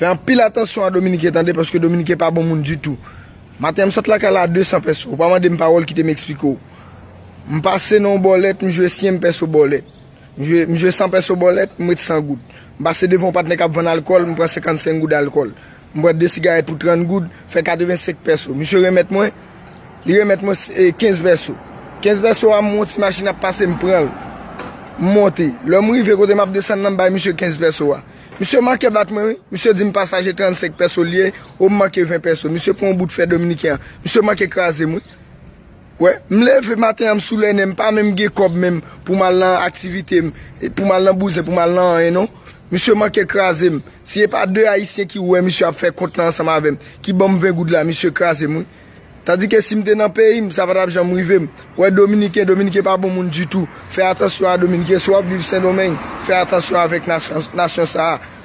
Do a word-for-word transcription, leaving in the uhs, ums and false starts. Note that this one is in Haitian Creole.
Fè anpil atansyon a Dominiken, tande, paske Dominiken pa bon moun ditou. Maten an, m sot lakay la a de san pèso. Ou pa mande m pawòl, kite m eksplike w. M pase nan yon bòlèt, m jwe syenm pèso bòlèt. M jwe, m jwe san pèso bòlèt, m ret san goud. M pase devan yon patnè k ap vann alkòl, m pran senkannsenk goud alkòl. M pran de sigarèt pou trant goud, fè katrevensenk pèso. Misye remèt mwen, li remèt mwen, e, kenz pèso. Kenz pèso a, m wè yon ti machin ap pase, m pran l. M monte. Lè m rive kote m ap desann nan, m bay misye kenz pèso a. Misye manke bat mwen, wi. Misye di m pasaje trannsenk pèso l ye, o m manke ven pèso. Misye pran yon bout fè dominiken an. Misye manke kraze m, wi. Wè, m leve maten an, m sou lènè, m pa menm gen kòb menm pou m al nan aktivite m, e pou m al nan bouzen, pou m al nan anyen, non. Misye manke kraze m. Si e pa de Ayisyen ki wè misye ap fè kont lan ansanm avè m, ki ban m ven goud la, misye kraze m, wi. Tandike si m te nan peyi m, sa pa t ap janm rive m. Wè, Dominiken, Dominiken pa bon moun ditou. Fè atansyon a Dominiken. Si w ap viv Sendomeng, fè atansyon avèk nasyon, nasyon sa a.